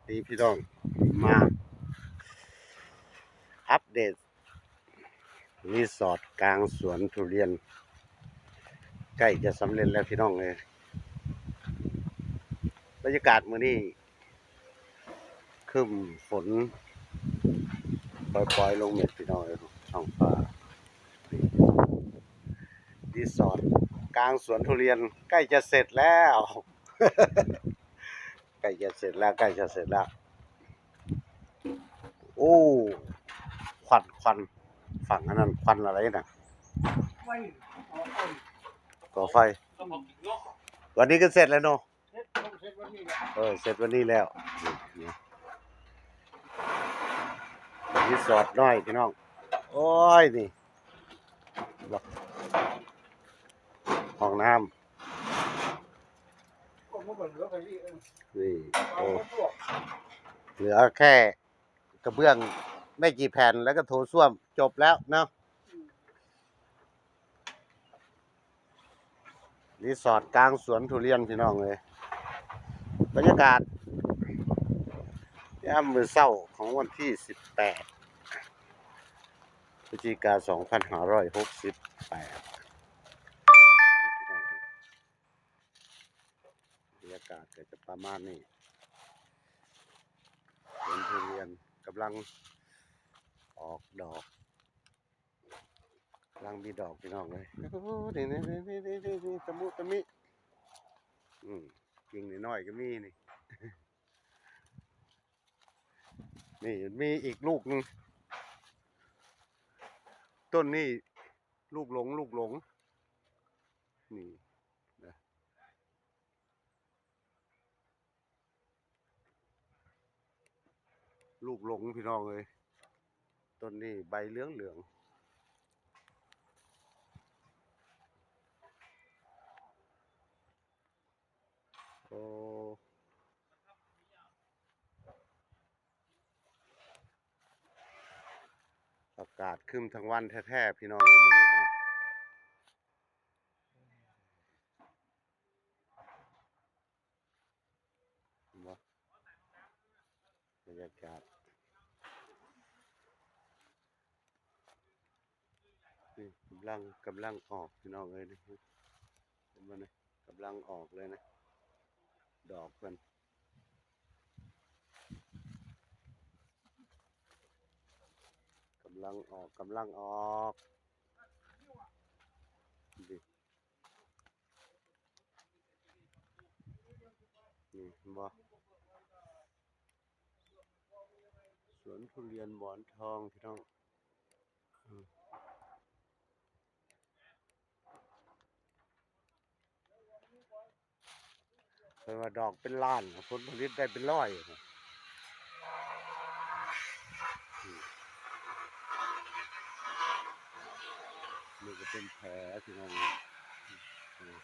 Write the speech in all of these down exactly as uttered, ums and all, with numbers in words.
ดีพี่น้อง มาอัปเดตรีสอร์ทกลางสวนทุเรียน ใกล้จะสำเร็จแล้วพี่น้องเอ้ย บรรยากาศมื้อนี้ครึ้มฝนปล่อยๆลงเม็ดพี่น้องเอ้ย ท้องฟ้า รีสอร์ทกลางสวนทุเรียนใกล้จะเสร็จแล้ว ใกล้จะเสร็จแล้ว ใกล้จะเสร็จแล้ว โอ้ ควัน ควัน ฝั่งอันนั้นควันอะไรน่ะ ไฟ ก่อไฟ วันนี้ก็เสร็จแล้วเนาะ เสร็จ เสร็จวันนี้แหละ เออ เสร็จวันนี้แล้ว นี่ นี่ รีสอร์ทน้อยพี่น้อง โอ้ย นี่ ห้องน้ำ นี่ โอ้ เหลือแค่กระเบื้องไม่กี่แผ่น แล้วก็โถส้วม จบแล้วเนาะ รีสอร์ทกลางสวนทุเรียนพี่น้องเอ้ย บรรยากาศยามมื้อเช้าของวันที่สิบแปด พฤศจิกา สองพันห้าร้อยหกสิบแปด บรรยากาศก็จะประมาณนี้ สวนทุเรียนกำลังออกดอก กำลังมีดอกพี่น้องเอ้ย โอ้ นี่ นี่ ตะมุตะมิ อืม กิ่งน้อยๆก็มีนี่ นี่มีอีกลูกหนึ่ง ต้นนี้ลูกหลง ลูกหลง นี่นะ ลูกหลงพี่น้องเอ้ย ต้นนี้ใบเหลืองเหลือง โอ้ อากาศครึ้มทั้งวันแท้ๆพี่น้องเอ้ย มื้อนี้นะ เห็นบ่ บรรยากาศ นี่กำลัง กำลังออกพี่น้องเอ้ย นี่ เห็นบ่ นี่กำลังออกเลยนะ ดอกเพิ่น กำลังออก กำลังออก นี่ นี่ เห็นบ่ สวนทุเรียนหมอนทองพี่น้อง อืม เพิ่นว่าดอกเป็นล้าน ผลผลิตได้เป็นร้อย อืม นี่ก็เป็นแผลพี่น้อง อืม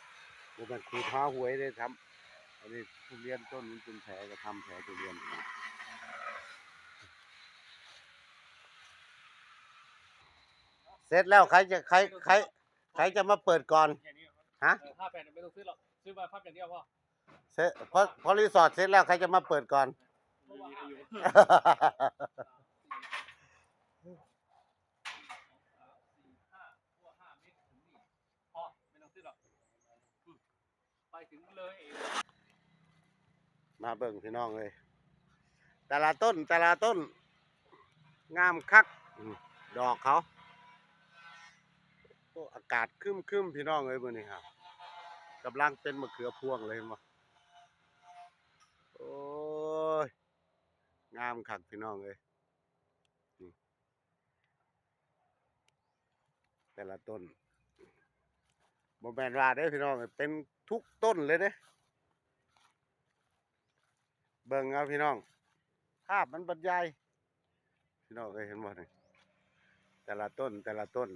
บ่แม่นขูดหาหวยเด้ ทำ อันนี้ทุเรียนต้นมันเป็นแผล ก็ทำแผลทุเรียน เสร็จแล้วใครจะ ใคร ใคร ใครจะมาเปิดก่อน ฮะ เออ ห้าแผ่นไม่ต้องซื้อหรอก ซื้อมาพับอย่างเดียวพอ เสร็จ พอ พอรีสอร์ทเสร็จแล้วใครจะมาเปิดก่อน พอ ไม่ต้องซื้อหรอก อืม ไปถึงเลย มาเบิ่งพี่น้องเอ้ย แต่ละต้น แต่ละต้น งามคัก อืม ดอกเขา โอ้ อากาศครึ้มๆพี่น้องเอ้ย มื้อนี้ครับ กำลังเป็นมะเขือพวงเลย เห็นบ่ โอ้ย งามคักพี่น้องเอ้ย นี่ แต่ละต้น บ่แม่นว่าเด้อพี่น้อง เป็นทุกต้นเลยเด้ เบิ่งเอาพี่น้อง ภาพมันบรรยาย พี่น้องเอ้ย เห็นบ่นี่ แต่ละต้น แต่ละต้น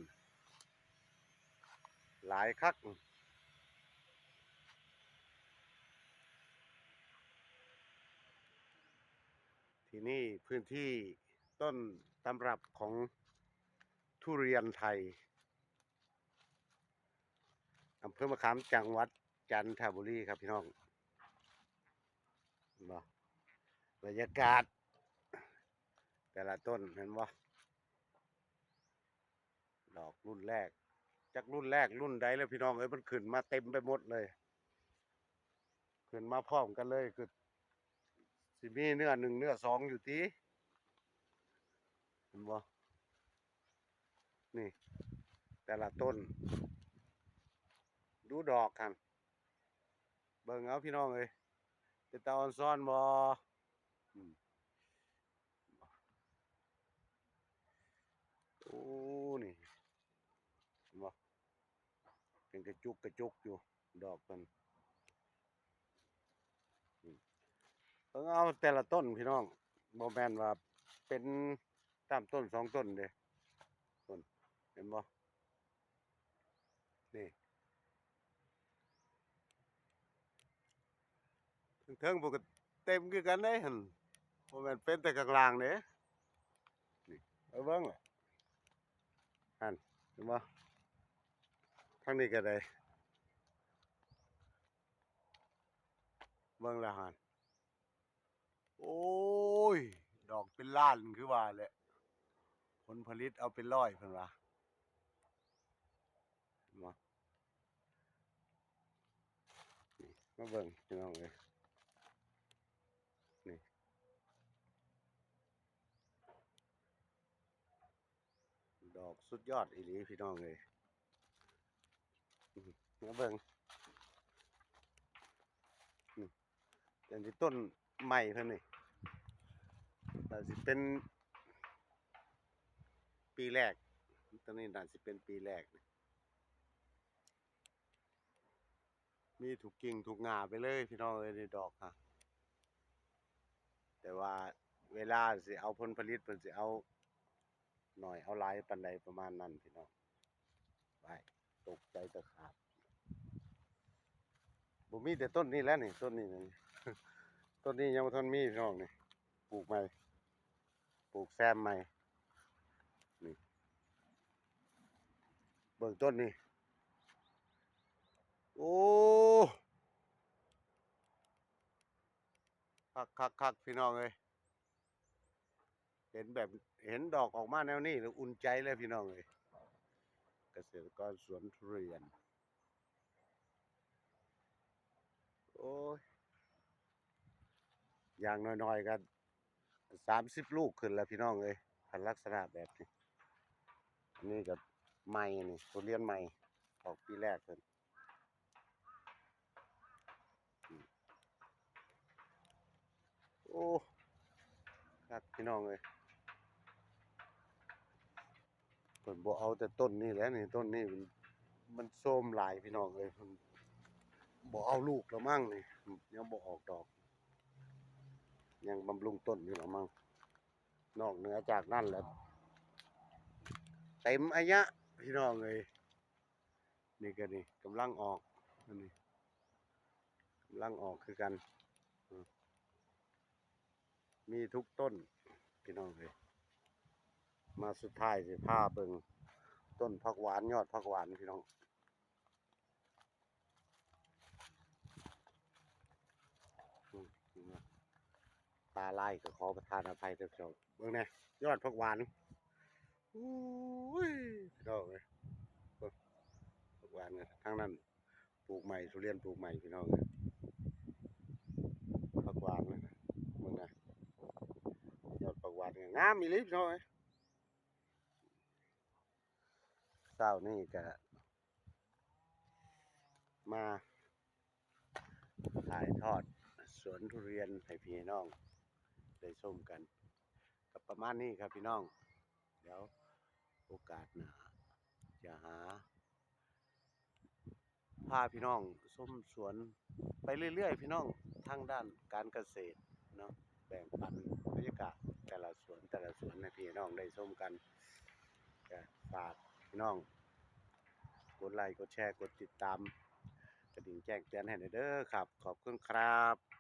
หลายคัก ที่นี่พื้นที่ต้นตำรับของทุเรียนไทย อำเภอมะขาม จังหวัดจันทบุรีครับพี่น้อง เห็นบ่ บรรยากาศ แต่ละต้นเห็นบ่ ดอกรุ่นแรก จักรุ่นแรกรุ่นใดแล้วพี่น้องเอ้ย มันขึ้นมาเต็มไปหมดเลย ขึ้นมาพร้อมกันเลย คือสิมีเนื้อหนึ่งเนื้อสองอยู่ติ เห็นบ่ นี่ แต่ละต้น ดูดอกหั่น เบิ่งเอาพี่น้องเอ้ย เป็นตาอ่อนซ้อนบ่ อืม โอ้ นี่ เห็นบ่ เป็นกระจุกกระจุกอยู่ ดอกเพิ่น อืม เบิ่งเอาแต่ละต้นพี่น้อง บ่แม่นว่าเป็นตามต้นสองต้นเด้ ต้น เห็นบ่ นี่ เทิงๆ พวกก็เต็มคือกันเด้หั่น บ่แม่นเป็นแต่ข้างล่างเด้ นี่ เอาเบิ่งล่ะ หั่น เห็นบ่ ทางนี้ก็ได้ เบิ่งแล้วหั่น โอ้ย ดอกเป็นล้านคือว่าแหละ ผลผลิตเอาเป็นร้อยเพิ่นว่า มา นี่ มาเบิ่งพี่น้องเอ้ย นี่ ดอกสุดยอดอีหลีพี่น้องเอ้ย อืม มาเบิ่ง อืม อันนี้ต้นใหม่เพิ่นนี่ น่าสิเป็นปีแรก ต้นนี้น่าสิเป็นปีแรก มีทุกกิ่งทุกง่าไปเลยพี่น้องเอ้ย นี่ดอกฮะ แต่ว่าเวลาสิเอาผลผลิต เพิ่นสิเอาหน่อยเอาหลายปานใดประมาณนั้นพี่น้อง ไป ตกใจตะขาบ บ่มีแต่ต้นนี้แหละนี่ ต้นนี้นี่ ต้นนี้ยังบ่ทันมีพี่น้องนี่ ปลูกใหม่ ปลูกแซมใหม่ นี่ เบิ่งต้นนี้ โอ้ คักคักคักพี่น้องเอ้ย เห็นแบบ เห็นดอกออกมาแนวนี้แล้วอุ่นใจเลยพี่น้องเอ้ย เกษตรกรสวนทุเรียน โอ้ย อย่างน้อยๆ ก็สามสิบลูกขึ้นแล้วพี่น้องเอ้ย คันลักษณะแบบนี้ อันนี้ก็ใหม่นี่ ทุเรียนใหม่ ออกปีแรกเพิ่น อืม โอ้ คักพี่น้องเอ้ย เพิ่นบ่เอาแต่ต้นนี้แหละนี่ ต้นนี้มัน มันโทรมหลายพี่น้องเอ้ย เพิ่นบ่เอาลูกแล้วมั้งนี่ ยังบ่ออกดอก ยังบำรุงต้นอยู่แล้วมั้ง นอกเหนือจากนั้นแล้ว เต็มอะยะพี่น้องเอ้ย นี่ก็นี่กำลังออก อันนี้กำลังออกคือกัน อืม มีทุกต้นพี่น้องเอ้ย มาสุดท้ายสิพาเบิ่งต้นผักหวาน ยอดผักหวานพี่น้อง อืม ตาลายก็ขอประทานอภัยท่านผู้ชม เบิ่งแหน่ ยอดผักหวาน อุ้ย พี่น้องเอ้ย เบิ่ง ผักหวานนะ ทางนั้นปลูกใหม่ ทุเรียนปลูกใหม่พี่น้องเอ้ย ผักหวานนะ เบิ่งนะ ยอดผักหวานนี่งามอีหลีพี่น้องเอ้ย เช้านี้ก็มาถ่ายทอดสวนทุเรียนให้พี่น้องได้ชมกัน ก็ประมาณนี้ครับพี่น้อง เดี๋ยวโอกาสหน้าจะหา พาพี่น้องชมสวนไปเรื่อยๆ พี่น้อง ทางด้านการเกษตรเนาะ แบ่งปันบรรยากาศแต่ละสวน แต่ละสวนให้พี่น้องได้ชมกัน ก็ฝากพี่น้องกดไลค์ กดแชร์ กดติดตาม กระดิ่งแจ้งเตือนให้หน่อยเด้อครับ ขอบคุณครับ